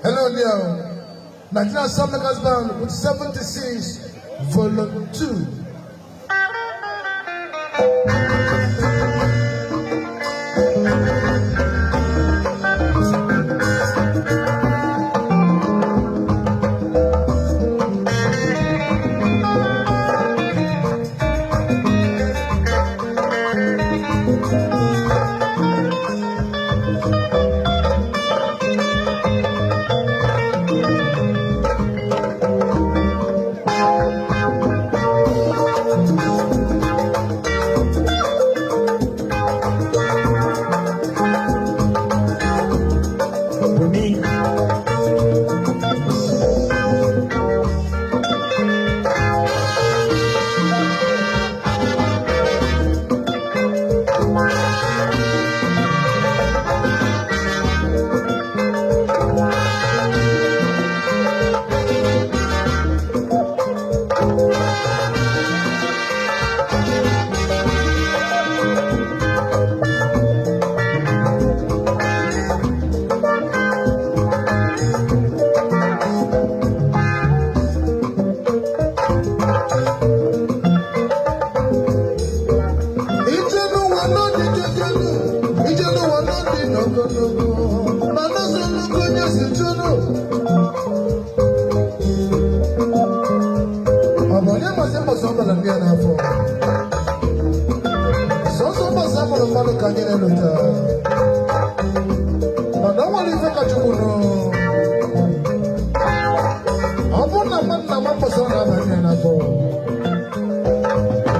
Hello there. Nigeria Songmakers Band with 76 Volume 2. Bumi. Ije n'ụwa n'ọdị jejelu, ije n'ụwa n'ọdị n'ogologo, ma n'ụzọ nnukwu onye si jụrụ. Ọ bụ onye masị mbọsị ọ bụla ndị ya n'afọ. Sọsọ mbọsị a mụrụ mmadụ ka anyị na-elota. Mana o nwere ife ka Chukwu nụ. Ọ bụrụ na mmadụ na-ama mbọsị ọ na-aba ndị ya n'afọ.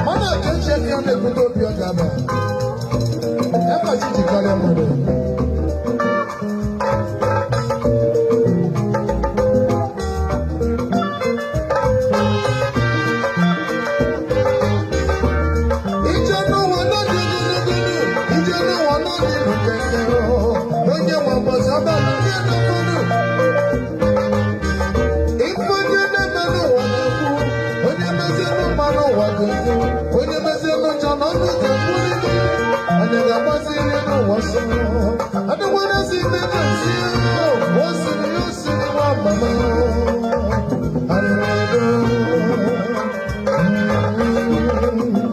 Mana ka eji aka ya na-ebute obi ọ ga-aba. Ya ka chi ji karịa mmadụ. Ije n'ụwa n'ọdị ogologo, ije n'ụwa n'ọdị nkeke, onye nwe mbọsị ọbara ndị na-afọdụ. Ife onye na-eme n'ụwa ga-ekwu, onye mezienụ mma n'ụwa ga-ekwu, onye mezienụ njọ n'ọnụ ga-ekwu n'ihu. Onye ga-agbaziri n'ụwa ọsọ. Adịkwara ezi ime na nsị, o siri ya o siri nwa mama. Arịrịdo. Arịrịdo.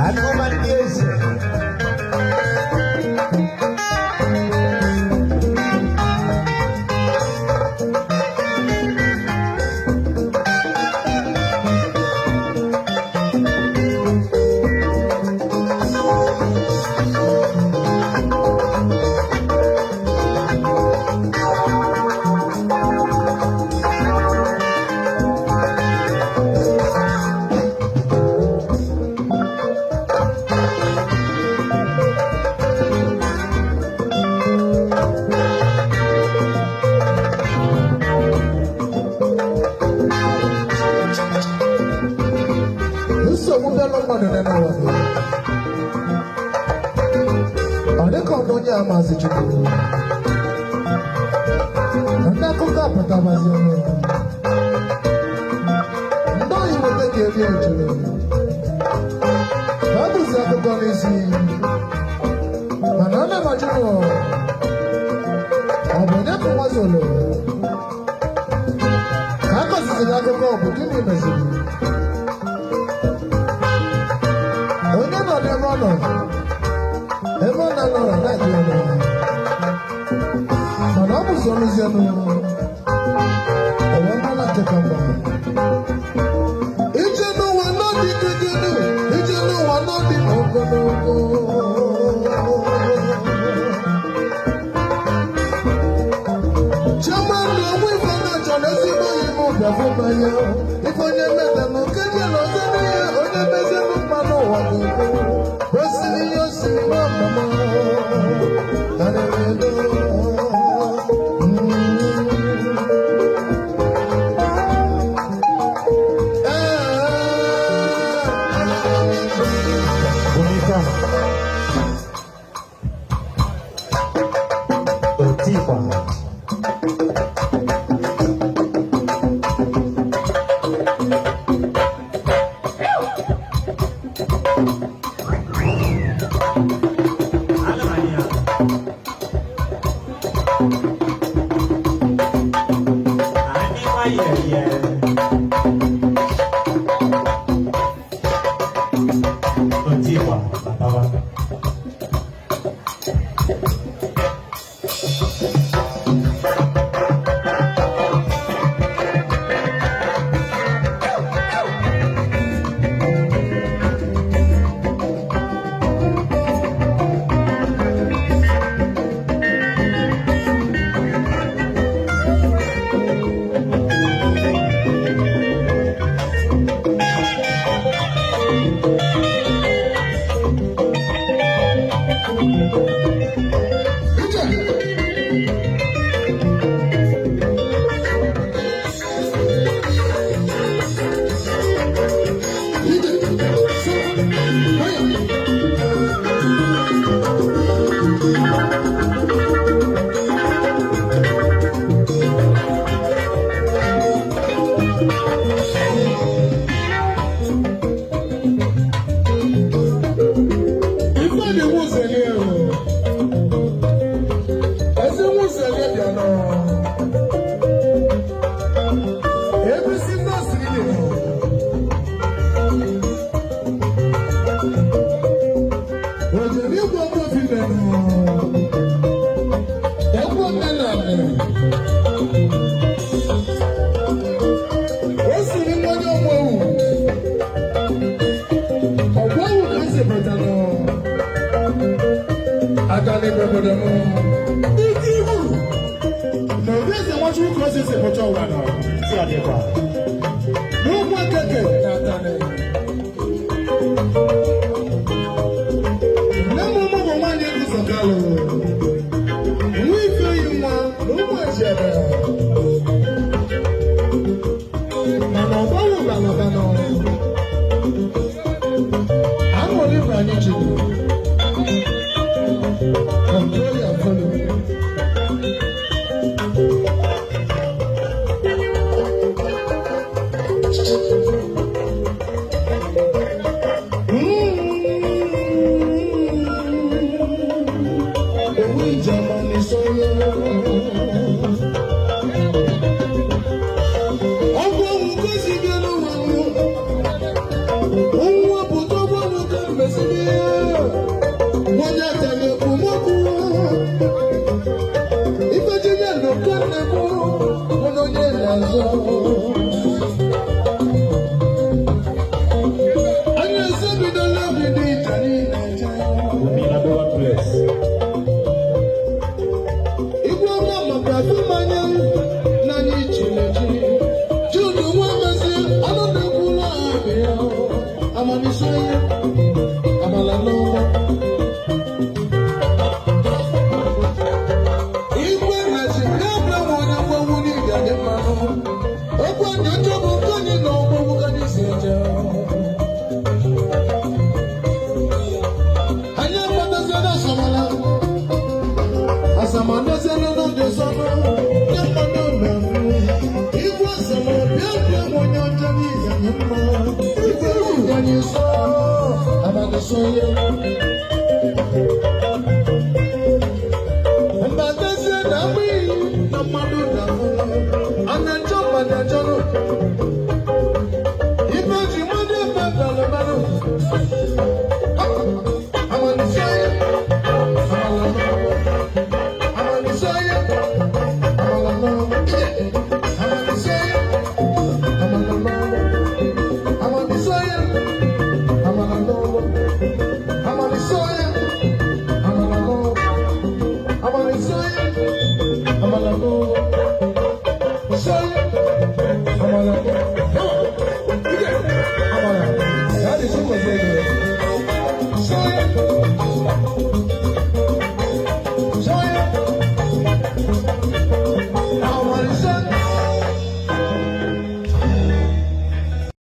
Agụma ndị eze. Nsogbu bịala mmadụ dị n'ụwa gị. Ọ dịka ọ bụ onye amazi Chukwu. Ndị akụkọ apụtabazi ọnụ. Ndị oyi nweta ka eri ejuru. Ha bụzi akụkọ n'isi. Mana ọ na-amajụ ọ bụ onye ka ụwa zolo? Ka a kọziziri akụkọ ọ bụ gịnị meziri? Onye nọ n'ebe ọ nọ, ebe ọ na-anọrọ na-adị ya n'ọnụ. Mana ọ bụ sọrụzienụ, ụwa mmanụ. Nke ka mma. Ije n'ụwa n'ọdị gịgịnụ, ije n'ụwa n'ọdị ogologo. Chioma na onwe ife na-achọ n'ezigbo onye bụ bịafụbanye. Ife onye metanụ keje na ọzọ n'ihe onye mezienụ mma n'ụwa ga-ekwu. Osiri ihe osiri ma mama. Arịrịdo. Bonita. Otigba. Otigba, batawa. Ife dị nwụzeli o. Ezi nwụzeli bịa nọ. Ebisi nọọsụ ile nọ. Ojeri igwe obi nọ. Egwu omenala. O siri mmanya ọgwụ ewu. Ọgwụ ewu ka esi pụta nọ. Agala obodo m. Ike ibu. Na obi eze Nwachukwu ka o si pụta ụwa nọ. Ntị ọ dịkwa. N'ugwu Ekeke na Atanị. Nne m ụmụ bụ nwaanyị Eguzogalụ. Nwa Ifeyi nwa na ụmụ Ejebe. Mana ọgbanwe balọbanọ. Aṅụrị bụ anyị jiri. Control your volume. Owó ìjàmbá ni sọ́yọ́. Ọgbọ́n òun kò sí bí ẹnu wọn. Òun wọ́n bò tó gbọ́n òun kò mẹ́sí bí ẹ̀. Wọ́n yà tẹ̀lé kù mọ́kù. Ife jinye lóko nnekwu, mụ na onye na-azọ. Anyị ezebidola obido ije niile eje. Omi number one place. Igwe ọma maka atụmanya n'anya ichinechi. Jude nwa mezi ọnụ na-ekwulu ahụ ya. Amamisoye, amala n'ụgbọ. Igwe hazi na-abịa nwe onye mgbanwu n'ịga dị mmanụ. Okwu anyị ọjọọ bụ nke anyị na ọgbọgbụ ka anyị si eje. Anyị agbataziela asamala. Asamadaziela n'oge sọnụ. Ndị mmadụ na-anụ. Igwe asamala bịa bịa nwe onye ọjọọ n'ihi anyị mma. Igwe anyị sọ, abalị sọ ya.